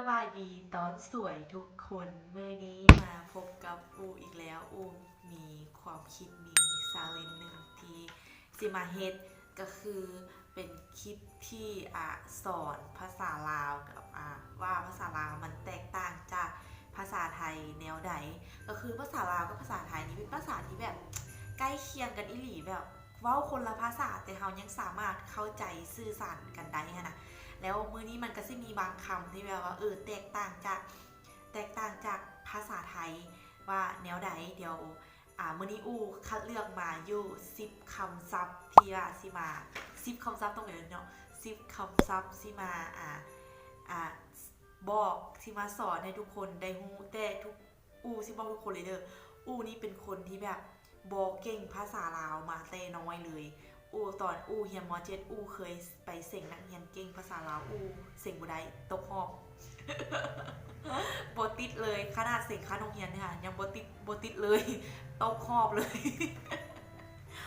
ສະບາຍດີຕອນສວຍທຸກຄົນ, ມື້ນີ້ມາພົບກັບອູອີກແລ້ວ. ອູມີຄວາມຄິດ ມີ challenge ໜຶ່ງທີ່ຊິມາເຮັດ ກໍຄືເປັນຄລິບທີ່ ອາ ສອນພາສາລາວກັບ ອາ ວ່າພາສາລາວມັນແຕກຕ່າງຈາກພາສາໄທແນວໃດ. ກໍຄືພາສາລາວກັບພາສາໄທນີ້ເປັນພາສາທີ່ແບບໃກ້ຄຽງກັນອີ່ຫຼີ, ແບບເວົ້າຄົນລະພາສາ ແຕ່ເຮົາຍັງສາມາດເຂົ້າໃຈສື່ສານກັນໄດ້ຫັ້ນນະ. ແລ້ວມື້ນີ້ມັນກໍຊິມີບາງຄຳທີ່ແບບວ່າ ເອີ ແຕກຕ່າງຈາກ ແຕກຕ່າງຈາກພາສາໄທວ່າແນວໃດ. ດຽວ ອາ ມື້ນີ້ອູຄັດເລືອກມາຢູ່ສິບຄຳສັບທີ່ວ່າຊິມາ ສິບຄຳສັບຕ້ອງເອີ້ນເນາະ ສິບຄຳສັບຊິມາ ອາ ອາ ບອກ ຊິມາສອນໃຫ້ທຸກຄົນໄດ້ຮູ້. ແຕ່ທຸກ ອູຊິບອກທຸກຄົນເລີຍເດີ, ອູນີ້ເປັນຄົນທີ່ແບບບໍ່ເກັ່ງພາສາລາວມາແຕ່ນ້ອຍເລີຍ. ອູ ຕອນອູຮຽນ ມໍເຈັດ ອູເຄີຍໄປເສັງນັກຮຽນເກັ່ງພາສາລາວ, ອູເສັງບໍ່ໄດ້ ຕົກຮອບ. ບໍ່ຕິດເລີຍ, ຂະໜາດເສັງຂັ້ນໂຮງຮຽນນີ້ຫາ ຍັງບໍ່ຕິດ ບໍ່ຕິດເລີຍ, ຕົກຮອບເລີຍ.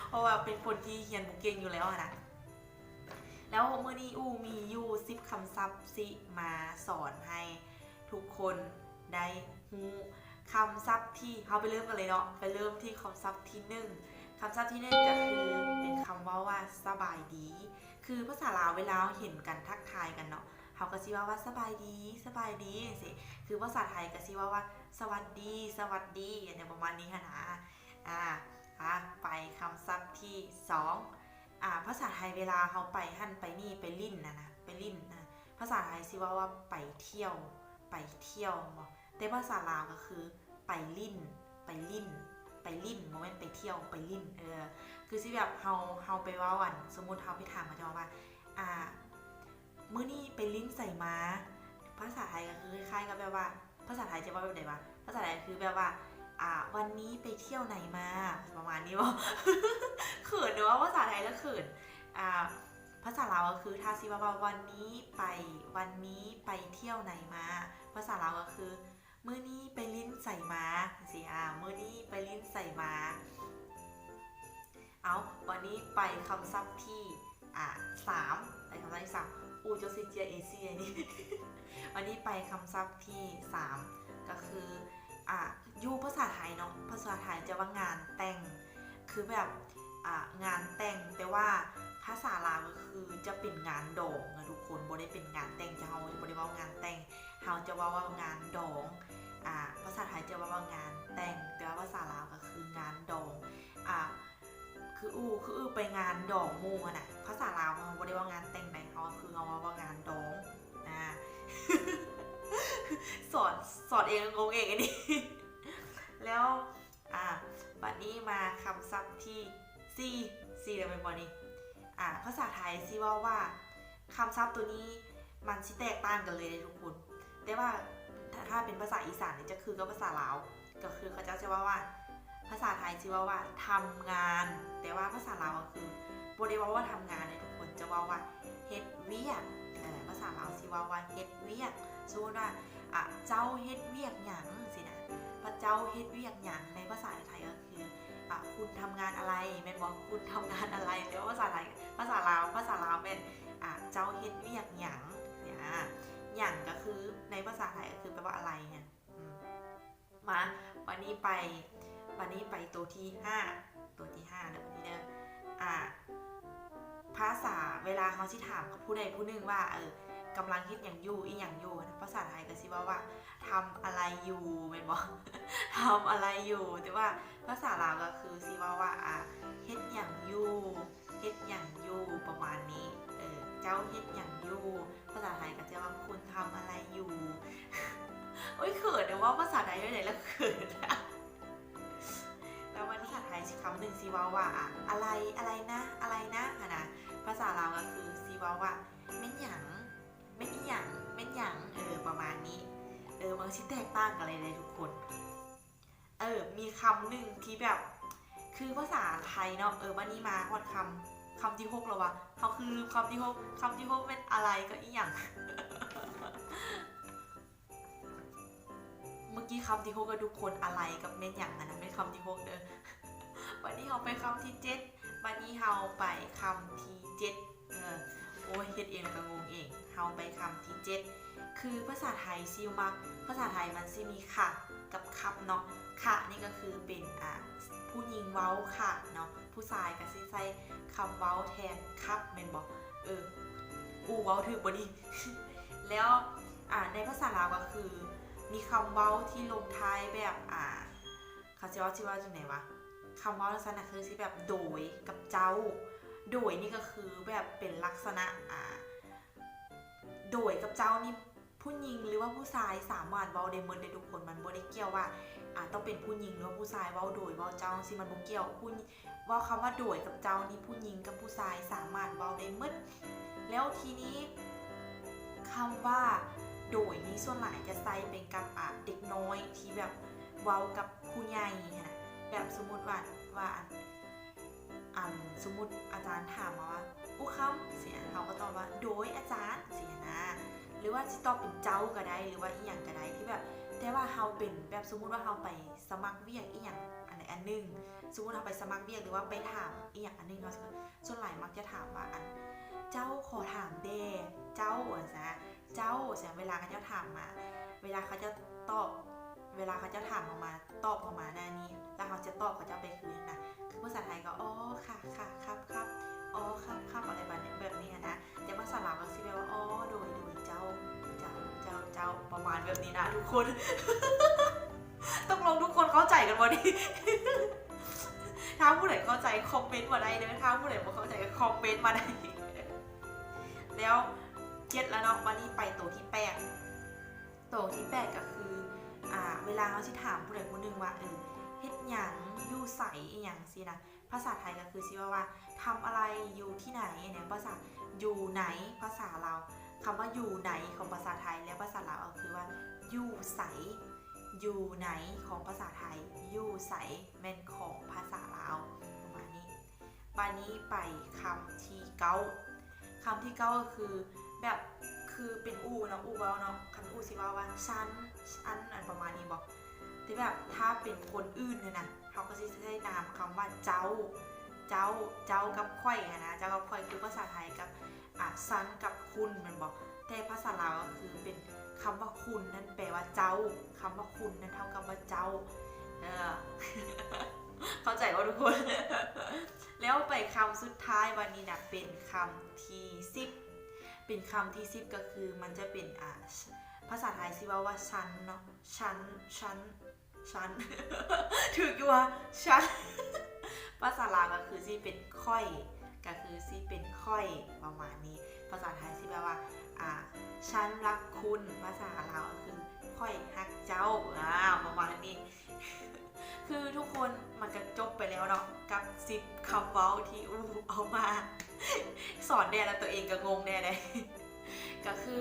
ເພາະວ່າເປັນຄົນທີ່ຮຽນບໍ່ເກັ່ງຢູ່ແລ້ວຫັ້ນນະ. ແລ້ວມື້ນີ້ອູມີຢູ່ສິບຄຳສັບຊິມາສອນໃຫ້ທຸກຄົນໄດ້ຮູ້. ຄຳສັບທີ່ ເຮົາໄປເລີ່ມກັນເລີຍເນາະ, ໄປເລີ່ມທີ່ຄຳສັບທີໜຶ່ງ. ຄຳສັບທີໜຶ່ງກໍຄືເປັນຄຳເວົ້າວ່າ ສະບາຍດີ. ຄືພາສາລາວເວລາເຮົາເຫັນກັນທັກທາຍກັນເນາະ, ເຮົາກໍຊິເວົ້າວ່າ ສະບາຍດີ, ສະບາຍດີ ຈັ່ງຊີ້. ຄືພາສາໄທກໍຊິເວົ້າວ່າ ສະຫວັດດີ, ສະຫວັດດີ ຫຍັງປະມານນີ້ຫັ້ນນະ. ອາ ອາ ໄປຄຳສັບທີສອງ. ອາ ພາສາໄທເວລາເຮົາໄປຫັ້ນໄປນີ້ ໄປຫຼິ້ນຫັ້ນນະ ໄປຫຼິ້ນນະ ພາສາໄທຊິເວົ້າວ່າໄປທ່ຽວ ໄປທ່ຽວແມ່ນບໍ່? ແຕ່ພາສາລາວກໍຄືໄປຫຼິ້ນ ໄປຫຼິ້ນ ໄປຫຼິ້ນ ບໍ່ແມ່ນໄປທ່ຽວ ໄປຫຼິ້ນ. ເອີ ຄືຊິແບບເຮົາ ເຮົາໄປເວົ້າ ອັນ ສົມມຸດເຮົາໄປຖາມເຂົາເຈົ້າວ່າ ອາ ມື້ນີ້ໄປຫຼິ້ນໃສມາ? ພາສາໄທກໍຄືຄ້າຍໆກັບແບບວ່າ ພາສາໄທຈະເວົ້າແບບໃດວະ? ພາສາໄທຄືແບບວ່າ ອາ ວັນນີ້ໄປທ່ຽວໄຫນມາ ປະມານນີ້ບໍ? ເຂີນເນາະ ເວົ້າພາສາໄທແລ້ວເຂີນ. ອາ ພາສາລາວກໍຄື ຖ້າຊິເວົ້າວ່າ ວັນນີ້ໄປ ວັນນີ້ໄປທ່ຽວໄຫນມາ, ພາສາລາວກໍຄື ມື້ນີ້ໄປຫຼິ້ນໃສມາ ຈັ່ງຊີ້. ອາ ມື້ນີ້ໄປຫຼິ້ນໃສມາ. ເອົາ ບັດນີ້ໄປຄຳສັບທີ ອາ ສາມ ໄປຄຳສັບທີສາມ. ອູ ເຈົ້າຊິເຈຍເອຊີນີ້. ບັດນີ້ໄປຄຳສັບທີສາມ ກໍຄື ອາ ຢູ່ພາສາໄທເນາະ, ພາສາໄທຈະວ່າງານແຕ່ງ ຄືແບບ ອາ ງານແຕ່ງ, ແຕ່ວ່າພາສາລາວກໍຄືຈະເປັນງານດອງນະທຸກຄົນ, ບໍ່ໄດ້ເປັນງານແຕ່ງ. ເຮົາບໍ່ໄດ້ເວົ້າງານແຕ່ງ, ເຮົາຈະເວົ້າວ່າງານດອງ. ອາ ພາສາໄທຈະເວົ້າວ່າງານແຕ່ງ, ແຕ່ວ່າພາສາລາວກໍຄືງານດອງ. ອາ ຄືອູ ຄືອູໄປງານດອງໝູ່ຫັ້ນນະ, ພາສາລາວເຮົາບໍ່ໄດ້ເວົ້າງານແຕ່ງໃດ, ເຮົາ ຄືເຮົາເວົ້າວ່າງານດອງ. ອາ ສອນ ສອນເອງ ງົງເອງອັນນີ້. ແລ້ວ ອາ ບັດນີ້ມາຄຳສັບທີສີ່ ສີ່ແລ້ວແມ່ນບໍ່ນີ້? ອາ ພາສາໄທຊິເວົ້າວ່າ ຄຳສັບໂຕນີ້ມັນຊິແຕກຕ່າງກັນເລີຍເດ້ທຸກຄົນ, ແຕ່ວ່າຖ້າ ຖ້າເປັນພາສາອີສານນີ້ຈະຄືກັບພາສາລາວ. ກໍຄືເຂົາເຈົ້າຈະເວົ້າວ່າ ພາສາໄທຊິເວົ້າວ່າທຳງານ, ແຕ່ວ່າພາສາລາວກໍຄືບໍ່ໄດ້ເວົ້າວ່າທຳງານເດ້ທຸກຄົນ, ຈະເວົ້າວ່າເຮັດວຽກ. ເອີ ພາສາລາວຊິເວົ້າວ່າເຮັດວຽກ. ສົມມຸດວ່າ ອາ ເຈົ້າເຮັດວຽກຫຍັງ ຊີ້ນະ, ພະເຈົ້າເຮັດວຽກຫຍັງ. ໃນພາສາໄທກໍຄື ອາ ຄຸນທຳງານອະໄລ ແມ່ນບໍ່? ຄຸນທຳງານອະໄລ. ແຕ່ວ່າພາສາໄທ ພາສາລາວ ພາສາລາວແມ່ນ ອາ ເຈົ້າເຮັດວຽກຫຍັງ ຫຍັງກໍຄື ໃນພາສາໄທກໍຄືແປວ່າອະໄລຫັ້ນ. ອືມ ມາ ບັດນີ້ໄປ ບັດນີ້ໄປໂຕທີຫ້າ ໂຕທີຫ້າເດີ ບັດນີ້ເດີ. ອາ ພາສາ ເວລາເຮົາຊິຖາມຜູ້ໃດຜູ້ໜຶ່ງວ່າ ເອີ ກຳລັງເຮັດຫຍັງຢູ່ ອີ່ຫຍັງຢູ່ ພາສາໄທກໍຊິເວົ້າວ່າ ທຳອະໄລຢູ່ ແມ່ນບໍ່? ທຳອະໄລຢູ່. ແຕ່ວ່າພາສາລາວກໍຄືຊິເວົ້າວ່າ ອາ ເຮັດຫຍັງຢູ່ ເຮັດຫຍັງຢູ່ ປະມານນີ້. ເອີ ເຈົ້າເຮັດຫຍັງຢູ່? ພາສາໄທກໍຈະວ່າ ຄຸນທຳອະໄລຢູ່. ໂອ້ຍ ເຂີນ ເວົ້າພາສາໄທໄດ້ແລ້ວເຂີນ. ແລ້ວບັດນີ້ພາສາໄທຊິຄຳໜຶ່ງຊິເວົ້າວ່າ ອາ ອະໄລ ອະໄລນະ ອະໄລນະ ຫັ້ນນະ. ພາສາລາວກໍຄືຊິເວົ້າວ່າ ແມ່ນຫຍັງ ແມ່ນອີ່ຫຍັງ ແມ່ນຫຍັງ ເອີ ປະມານນີ້. ເອີ ມັນຊິແຕກຕ່າງກັນເລີຍເດ້ທຸກຄົນ. ເອີ ມີຄຳໜຶ່ງທີ່ແບບ ຄືພາສາໄທເນາະ. ເອີ ບັດນີ້ມາຮອດຄຳ ຄຳທີຫົກແລ້ວວະ. ເຮົາຄືລືມຄຳທີຫົກ. ຄຳທີຫົກແມ່ນອະໄລກັບອີ່ຫຍັງ? ເມື່ອກີ້ຄຳທີຫົກກັບທຸກຄົນ ອະໄລກັບແມ່ນຫຍັງຫັ້ນນະ ແມ່ນຄຳທີຫົກເດີ. ບັດນີ້ເຮົາໄປຄຳທີເຈັດ ບັດນີ້ເຮົາໄປຄຳທີເຈັດ. ເອີ ໂອ ໂອ້ຍ ເຮັດເອງແລ້ວກໍງົງເອງ. ເຮົາໄປຄຳທີເຈັດ ຄືພາສາໄທຊິມັກ ພາສາໄທມັນຊິມີ ຄະ ກັບ ຄັບ ເນາະ. ຄະ ນີ້ກໍຄືເປັນ ອ່າ ຜູ້ຍິງເວົ້າ ຄະ ເນາະ, ຜູ້ຊາຍກໍຊິໃຊ້ຄຳເວົ້າແທນ ຄັບ ແມ່ນບໍ່? ເອີ ອູເວົ້າຖືກບໍ່ນີ້? ແລ້ວ ອ່າ ໃນພາສາລາວກໍຄືມີຄຳເວົ້າທີ່ລົງທ້າຍແບບ ອ່າ ເຂົາຊິເວົ້າ ຊິເວົ້າຈັ່ງໃດວະ? ຄຳເວົ້າຈັ່ງຊັ້ນນະ ຄືຊິແບບໂດຍກັບເຈົ້າ. ໂດຍນີ້ກໍຄືແບບເປັນລັກສະນະ ອ່າ ໂດຍກັບເຈົ້ານີ້ ຜູ້ຍິງ ຫຼືວ່າຜູ້ຊາຍສາມາດເວົ້າໄດ້ໝົດເດ້ທຸກຄົນ. ມັນບໍ່ໄດ້ກ່ຽວວ່າ ອ່າ ຕ້ອງເປັນຜູ້ຍິງ ຫຼືວ່າຜູ້ຊາຍເວົ້າໂດຍ ເວົ້າເຈົ້າ ຈັ່ງຊີ້ ມັນບໍ່ກ່ຽວ. ຜູ້ ເວົ້າຄຳວ່າໂດຍກັບເຈົ້ານີ້ ຜູ້ຍິງກັບຜູ້ຊາຍສາມາດເວົ້າໄດ້ໝົດ. ແລ້ວທີນີ້ ຄຳວ່າໂດຍນີ້ສ່ວນຫຼາຍຈະໃຊ້ໄປກັບ ອ່າ ເດັກນ້ອຍທີ່ແບບເວົ້າກັບຜູ້ໃຫຍ່ຫັ້ນນະ. ແບບສົມມຸດວ່າ ວ່າ ອັນ ອັນ ສົມມຸດອາຈານຖາມມາວ່າ ອຸຄຳ ຊີ້ນະ ເຮົາກໍຕອບວ່າ ໂດຍອາຈານ ຊີ້ນະ. ຫຼືວ່າຊິຕອບເປັນເຈົ້າກໍໄດ້ ຫຼືວ່າອີ່ຫຍັງກໍໄດ້ ທີ່ແບບ ແຕ່ວ່າເຮົາເປັນ ແບບສົມມຸດວ່າເຮົາໄປສະໝັກວຽກອີ່ຫຍັງອັນໃດອັນໜຶ່ງ ສົມມຸດເຮົາໄປສະໝັກວຽກ ຫຼືວ່າໄປຖາມອີ່ຫຍັງອັນໜຶ່ງ ເຮົາ ສ່ວນຫຼາຍມັກຈະຖາມວ່າ ອັນ ເຈົ້າ ຂໍຖາມແດ່ ເຈົ້າ ຈັ່ງຊີ້ນະ ເຈົ້າ ຈັ່ງຊີ້. ເວລາເຂົາເຈົ້າຖາມມາ ເວລາເຂົາເຈົ້າຕອບ ເວລາເຂົາເຈົ້າຖາມເຮົາມາ ຕອບເຮົາມາໜ້ານີ້ ແລ້ວເຮົາຈະຕອບເຂົາເຈົ້າໄປຄືນນະ ຄືພາສາໄທກໍ ອໍ ຄ່ະ ຄ່ະ ຄັບ ຄັບ ອໍ ຄັບ ຄັບ ອະໄລແບບນີ້ ແບບນີ້ຫັ້ນນະ. ແຕ່ພາສາລາວກໍຊິແບບວ່າ ອໍ ໂດຍ ໂດຍ ເຈົ້າ ເຈົ້າ ເຈົ້າ ເຈົ້າ ປະມານແບບນີ້ນະທຸກຄົນ. ຕົກລົງທຸກຄົນເຂົ້າໃຈກັນບໍ່ນີ້? ຖ້າຜູ້ໃດເຂົ້າໃຈຄອມເມັນມາໄດ້ເດີ ຖ້າຜູ້ໃດບໍ່ເຂົ້າໃຈກໍຄອມເມັນມາໄດ້. ແລ້ວເຈັດແລ້ວເນາະ ບາດນີ້ໄປໂຕທີແປດ. ໂຕທີແປດກໍຄື ອ່າ ເວລາເຮົາຊິຖາມຜູ້ໃດຜູ້ໜຶ່ງວ່າ ເອີ ເຮັດຫຍັງ ຢູ່ໃສ ອີ່ຫຍັງຊີ້ນະ ພາສາໄທກໍຄືຊິເວົ້າວ່າ ທຳອະໄລ ຢູ່ທີ່ໃນ ແນວພາສາ ຢູ່ໃນ ພາສາລາວ ຄຳວ່າຢູ່ໃນຂອງພາສາໄທ ແລະ ພາສາລາວກໍຄືວ່າ ຢູ່ໃສ ຢູ່ໃນຂອງພາສາໄທ ຢູ່ໃສແມ່ນຂອງພາສາລາວ ປະມານນີ້. ບາດນີ້ໄປຄຳທີເກົ້າ. ຄຳທີເກົ້າກໍຄືແບບ ຄືເປັນອູ່ເນາະ ອູ່ເວົ້າເນາະ ຄັນອູ່ຊິເວົ້າວ່າ ຊັ້ນ ອັນ ອັນປະມານນີ້ບໍ? ທີ່ແບບ ຖ້າເປັນຄົນອື່ນຫັ້ນນະ ເຮົາກໍຊິໃຊ້ນາມຄຳວ່າ ເຈົ້າ ເຈົ້າ ເຈົ້າກັບຂ້ອຍຫັ້ນນະ ເຈົ້າກັບຂ້ອຍ ຄືພາສາໄທກັບ ອ່າ ຊັ້ນກັບຄຸນແມ່ນບໍ່? ແຕ່ພາສາລາວກໍຄືເປັນຄຳວ່າຄຸນນັ້ນແປວ່າເຈົ້າ ຄຳວ່າຄຸນນັ້ນເທົ່າກັບວ່າເຈົ້າ. ເອີ ເຂົ້າໃຈບໍ່ທຸກຄົນ? ແລ້ວໄປຄຳສຸດທ້າຍ ບາດນີ້ນະ ເປັນຄຳທີສິບ. ເປັນຄຳທີສິບກໍຄືມັນຈະເປັນ ອ່າ ພາສາໄທຊິເວົ້າວ່າ ຊັ້ນ ເນາະ ຊັ້ນ ຊັ້ນ ຊັ້ນ ຖືກຢູ່ຫວາ? ຊັ້ນ ພາສາລາວກໍຄືຊິເປັນຂ້ອຍ ກໍຄືຊິເປັນຂ້ອຍ ປະມານນີ້. ພາສາໄທຊິແປວ່າ ອ່າ ຊັ້ນຮັກຄຸນ ພາສາລາວກໍຄືຂ້ອຍຮັກເຈົ້າ ອ່າ ປະມານນີ້. ຄືທຸກຄົນ ມັນກໍຈົບໄປແລ້ວເນາະ ກັບສິບຄຳເວົ້າທີ່ອູ່ເອົາມາສອນແດ່ ແລ້ວຕົວເອງກໍງົງແດ່ເດ້. ກໍຄື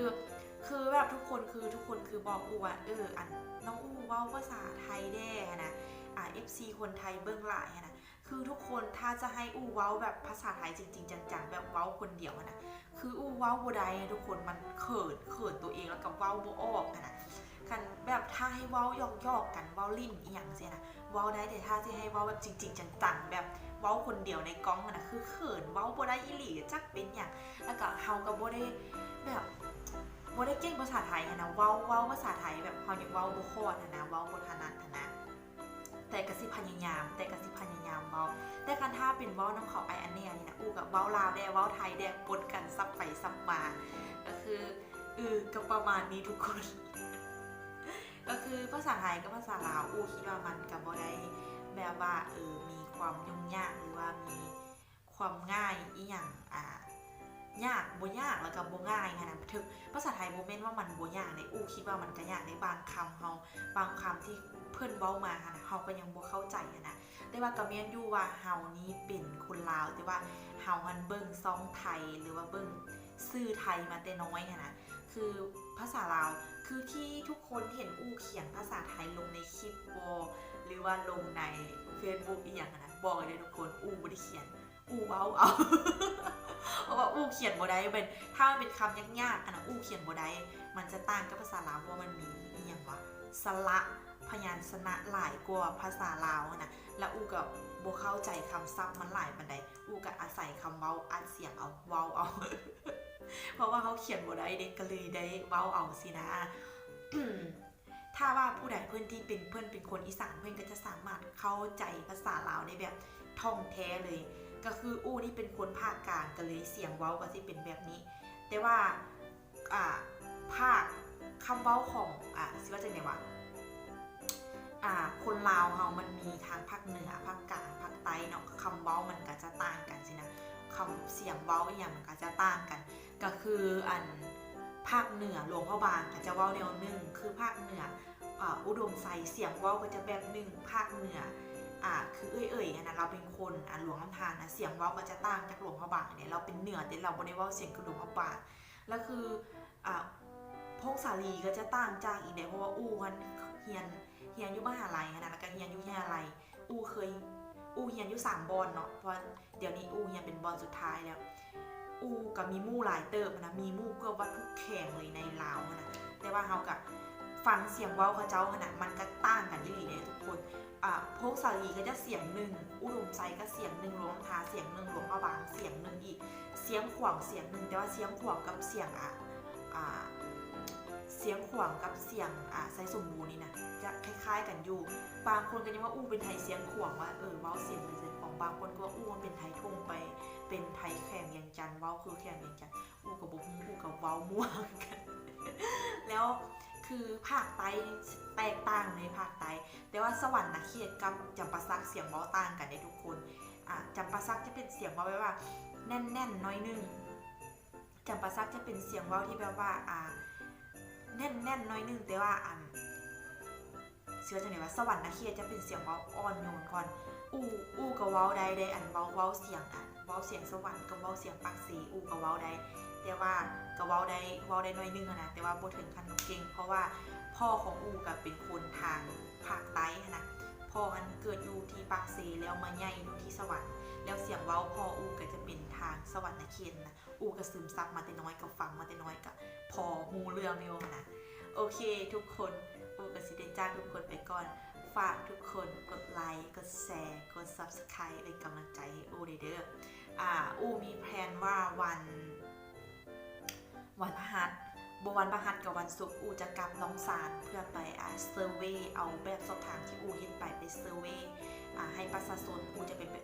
ຄືແບບທຸກຄົນ ຄືທຸກຄົນຄືບອກອູ່ວ່າ ເອີ ອັນ ນ້ອງອູ່ເວົ້າພາສາໄທແດ່ຫັ້ນນະ ອ່າ ເອັຟຊີຄົນໄທເບິ່ງຫຼາຍຫັ້ນນະ. ຄືທຸກຄົນ ຖ້າຈະໃຫ້ອູ່ເວົ້າແບບພາສາໄທຈິງໆ ຈັງໆ ແບບເວົ້າຄົນດຽວຫັ້ນນະ ຄືອູ່ເວົ້າບໍ່ໄດ້ທຸກຄົນ ມັນເຂີນ ເຂີນຕົວເອງ ແລ້ວກໍເວົ້າບໍ່ອອກຫັ້ນນະ. ຄັນແບບຖ້າໃຫ້ເວົ້າຫຍອກໆ ກັນ ເວົ້າຫຼິ້ນອີ່ຫຍັງຊີ້ນະ ເວົ້າໄດ້ ແຕ່ຖ້າຊິໃຫ້ເວົ້າແບບຈິງໆ ຈັງໆ ແບບເວົ້າຄົນດຽວໃນກ້ອງຫັ້ນນະ ຄືເຂີນ ເວົ້າບໍ່ໄດ້ອີ່ຫຼີ ຈັກເປັນຫຍັງ. ແລ້ວກໍເຮົາກໍບໍ່ໄດ້ແບບ ບໍ່ໄດ້ເກັ່ງພາສາໄທຫັ້ນນະ ເວົ້າ ເວົ້າພາສາໄທແບບເຮົາຍັງເວົ້າບໍ່ຄອດຫັ້ນນະ ເວົ້າບໍ່ຖະໜັດຫັ້ນນະ. ແຕ່ກໍຊິພະຍາຍາມ ແຕ່ກໍຊິພະຍາຍາມເວົ້າ. ແຕ່ຄັນຖ້າເປັນເວົ້ານຳເຂົາອ້າຍອັນແນ່ນີ້ນະ ອູ່ກໍເວົ້າລາວແດ່ ເວົ້າໄທແດ່ ປົນກັນສັບໄປສັບມາ. ກໍຄື ເອີ ກໍປະມານນີ້ທຸກຄົນ. ກໍຄືພາສາໄທກັບພາສາລາວ ອູ່ຄິດວ່າມັນກໍບໍ່ໄດ້ແບບວ່າ ເອີ ມີຄວາມຫຍຸ້ງຍາກ ຫຼືວ່າມີຄວາມງ່າຍອີ່ຫຍັງ ອ່າ ຍາກ ບໍ່ຍາກ ແລ້ວກໍບໍ່ງ່າຍຫັ້ນນະ. ເຖິງພາສາໄທບໍ່ແມ່ນວ່າມັນບໍ່ຍາກເດ້ ອູ່ຄິດວ່າມັນກໍຍາກໃນບາງຄຳເຮົາ ບາງຄຳທີ່ເພິ່ນເວົ້າມາຫັ້ນນະ ເຮົາກໍຍັງບໍ່ເຂົ້າໃຈຫັ້ນນະ. ແຕ່ວ່າກໍແມ່ນຢູ່ວ່າເຮົານີ້ເປັນຄົນລາວ ແຕ່ວ່າເຮົາຫັ້ນເບິ່ງຊ່ອງໄທ ຫຼືວ່າເບິ່ງສື່ໄທມາແຕ່ນ້ອຍຫັ້ນນະ. ຄືພາສາລາວ ຄືທີ່ທຸກຄົນເຫັນອູ່ຂຽນພາສາໄທລົງໃນຄລິບບໍ ຫຼືວ່າລົງໃນເຟສບຸກອີ່ຫຍັງຫັ້ນນະ ບອກເລີຍທຸກຄົນ ອູ່ບໍ່ໄດ້ຂຽນ ອູ່ເວົ້າເອົາ ເພາະວ່າອູ່ຂຽນບໍ່ໄດ້ ແມ່ນ ຖ້າມັນເປັນຄຳຍາກໆ ອັນນະ ອູ່ຂຽນບໍ່ໄດ້. ມັນຈະຕ່າງກັບພາສາລາວ ເພາະວ່າມັນມີອີ່ຫຍັງວະ ສະຫຼະ ພະຍັນຊະນະຫຼາຍກວ່າພາສາລາວຫັ້ນນະ ແລ້ວອູ່ກໍບໍ່ເຂົ້າໃຈຄຳສັບມັນຫຼາຍປານໃດ ອູ່ກໍອາໄສຄຳເວົ້າອັດສຽງເອົາ ເວົ້າເອົາ. ເພາະວ່າເຮົາຂຽນບໍ່ໄດ້ເດ້ ກໍເລີຍໄດ້ເວົ້າເອົາຊີ້ນະ. ຖ້າວ່າຜູ້ໃດເພິ່ນທີ່ເປັນ ເພິ່ນເປັນຄົນອີສານ ເພິ່ນກໍຈະສາມາດເຂົ້າໃຈພາສາລາວໄດ້ແບບທ່ອງແທ້ເລີຍ. ກໍຄືອູ່ນີ້ເປັນຄົນພາກກາງ ກໍເລີຍສຽງເວົ້າກໍຊິເປັນແບບນີ້. ແຕ່ວ່າ ອ່າ ພາກຄຳເວົ້າຂອງ ອ່າ ຊິວ່າຈັ່ງໃດວະ ອ່າ ຄົນລາວເຮົາມັນມີທັງພາກເໜືອ ພາກກາງ ພາກໃຕ້ເນາະ ຄຳເວົ້າມັນກໍຈະຕ່າງກັນຊີ້ນະ ຄຳ ສຽງເວົ້າອີ່ຫຍັງມັນກໍຈະຕ່າງກັນ. ກໍຄືອັນພາກເໜືອຫຼວງພະບາງກໍຈະເວົ້າແນວໜຶ່ງ ຄືພາກເໜືອ ອ່າ ອຸດົມໄຊ ສຽງເວົ້າກໍຈະແບບໜຶ່ງ. ພາກເໜືອ ອ່າ ຄືເອີ່ຍໆ ຫັ້ນນະ ລາວເປັນຄົນ ອ່າ ຫຼວງນ້ຳທານນະ ສຽງເວົ້າກໍຈະຕ່າງຈາກຫຼວງພະບາງແດ່ ລາວເປັນເໜືອ ແຕ່ລາວບໍ່ໄດ້ເວົ້າສຽງຄືຫຼວງພະບາງ. ລະຄື ອ່າ ພົງສາລີກໍຈະຕ່າງຈາກອີກແດ່ ເພາະວ່າອູ່ຫັ້ນຮຽນ ຮຽນຢູ່ມະຫາໄລຫັ້ນນະ ລະກະຮຽນຢູ່ວິທະຍາໄລ. ອູ່ເຄີຍ ອູ່ຮຽນຢູ່ສາມບ່ອນເນາະ ເພາະວ່າດຽວນີ້ອູ່ຮຽນເປັນບ່ອນສຸດທ້າຍແລ້ວ. ອູ່ກໍມີໝູ່ຫຼາຍເຕີບຫັ້ນນະ ມີໝູ່ເກືອບວ່າທຸກແຂວງເລີຍໃນລາວຫັ້ນນະ ແຕ່ວ່າເຮົາກໍຟັງສຽງເວົ້າເຂົາເຈົ້າຫັ້ນນະ ມັນກໍຕ່າງກັນອີ່ຫຼີເດ້ທຸກຄົນ. ອ່າ ພົງສາລີກໍຈະສຽງໜຶ່ງ ອຸດົມໄຊກໍສຽງໜຶ່ງ ຫຼວງນ້ຳທາສຽງໜຶ່ງ ຫຼວງພະບາງສຽງໜຶ່ງອີກ ຊຽງຂວາງສຽງໜຶ່ງ. ແຕ່ວ່າຊຽງຂວາງກັບສຽງ ອ່າ ອ່າ ຊຽງຂວາງກັບສຽງ ອ່າ ໄຊສົມບູນນີ້ນະ ຈະຄ້າຍໆກັນຢູ່. ບາງຄົນກໍຍັງວ່າອູ່ເປັນໄທຊຽງຂວາງ ວ່າ ເອີ ເວົ້າສຽງເປັນໄທຊຽງຂວາງ. ບາງຄົນກໍວ່າອູ່ມັນເປັນໄທທົ່ງໄປ ເປັນໄທແຂວງວຽງຈັນ ເວົ້າຄືແຂວງວຽງຈັນ. ອູ່ກໍບໍ່ຮູ້ ອູ່ກໍເວົ້າມົ້ວຄືກັນ. ແລ້ວຄືພາກໃຕ້ແຕກຕ່າງໃນພາກໃຕ້ ແຕ່ວ່າສະຫວັນນະເຂດກັບຈຳປາສັກສຽງເວົ້າຕ່າງກັນເດ້ທຸກຄົນ. ອ່າ ຈຳປາສັກຈະເປັນສຽງເວົ້າແບບວ່າແໜ້ນໆໜ້ອຍໜຶ່ງ ຈຳປາສັກຈະເປັນສຽງເວົ້າທີ່ແບບວ່າ ອ່າ ແໜ້ນໆໜ້ອຍໜຶ່ງ ແຕ່ວ່າ ອັນ ຊິວ່າຈັ່ງໃດວະ ສະຫວັນນະເຂດຈະເປັນສຽງເວົ້າອ່ອນໂຍນກ່ອນ. ອູ່ ອູ່ກໍເວົ້າໄດ້ເດ້ ອັນເວົ້າ ເວົ້າສຽງ ອັນເວົ້າສຽງສະຫວັນກັບເວົ້າສຽງປາກເຊ ອູ່ກໍເວົ້າໄດ້ ແຕ່ວ່າກໍເວົ້າໄດ້ ເວົ້າໄດ້ໜ້ອຍໜຶ່ງຫັ້ນນະ ແຕ່ວ່າບໍ່ເຖິງຂັ້ນເກັ່ງ ເພາະວ່າພໍ່ຂອງອູ່ກໍເປັນຄົນທາງພາກໃຕ້ຫັ້ນນະ. ພໍ່ຫັ້ນເກີດຢູ່ທີ່ປາກເຊ ແລ້ວມາໃຫຍ່ຢູ່ທີ່ສະຫວັນ ແລ້ວສຽງເວົ້າພໍ່ອູ່ກໍຈະເປັນທາງສະຫວັນນະເຂດນະ. ອູ່ກໍຊຶມຊັບມາແຕ່ນ້ອຍ ກໍຟັງມາແຕ່ນ້ອຍ ກໍພໍຮູ້ເລື່ອງຢູ່ຫັ້ນນະ. ໂອເຄທຸກຄົນ ອູ່ກໍຊິໄດ້ຈາກທຸກຄົນໄປກ່ອນ. ຝາກທຸກຄົນກົດໄລ ກົດແຊ ກົດ Subscribe ເປັນກຳລັງໃຈໃຫ້ອູ່ເດີ. ອ່າ ອູ່ມີແພລນວ່າວັນ ວັນພະຫັດ ບໍ່ ວັນພະຫັດກັບວັນສຸກ ອູ່ຈະກັບລ່ອງຊານ ເພື່ອໄປ ອ່າ ເຊີເວເອົາແບບສອບຖາມທີ່ອູ່ເຮັດໄປ ໄປເຊີເວ ອ່າ ໃຫ້ປະຊາຊົນ. ອູ່ຈະໄປ ໄປ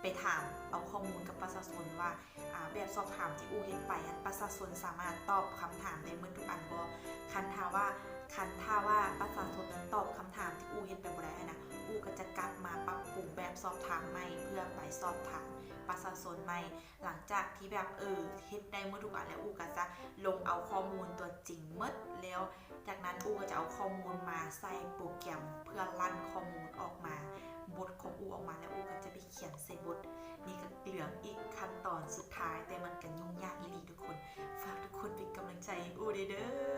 ໄປຖາມເອົາຂໍ້ມູນກັບປະຊາຊົນວ່າ ອ່າ ແບບສອບຖາມທີ່ອູ່ເຮັດໄປຫັ້ນ ປະຊາຊົນສາມາດຕອບຄຳຖາມໄດ້ໝົດທຸກອັນບໍ່? ຄັນຖ້າວ່າ ຄັນຖ້າວ່າປະຊາຊົນນັ້ນຕອບຄຳຖາມທີ່ອູ່ເຮັດໄປບໍ່ໄດ້ຫັ້ນນະ ອູ່ກໍຈະກັບມາປັບປຸງແບບສອບຖາມໃໝ່ ເພື່ອໄປສອບຖາມປະຊາຊົນໃໝ່. ຫຼັງຈາກທີ່ແບບ ເອີ ເຮັດໄດ້ໝົດທຸກອັນແລ້ວ ອູ່ກໍຈະລົງເອົາຂໍ້ມູນຕົວຈິງໝົດແລ້ວ. ຈາກນັ້ນອູ່ກໍຈະເອົາຂໍ້ມູນມາໃສ່ໂປຣແກຣມ ເພື່ອລັນຂໍ້ມູນອອກມາ ບົດຂອງອູ່ອອກມາ ແລ້ວອູ່ກໍຈະໄປຂຽນໃສ່ບົດ. ນີ້ກໍເຫຼືອອີກຂັ້ນຕອນສຸດທ້າຍ ແຕ່ມັນກໍຫຍຸ້ງຍາກອີ່ຫຼີທຸກຄົນ. ຝາກທຸກຄົນເປັນກຳລັງໃຈໃຫ້ອູ່ເດີ.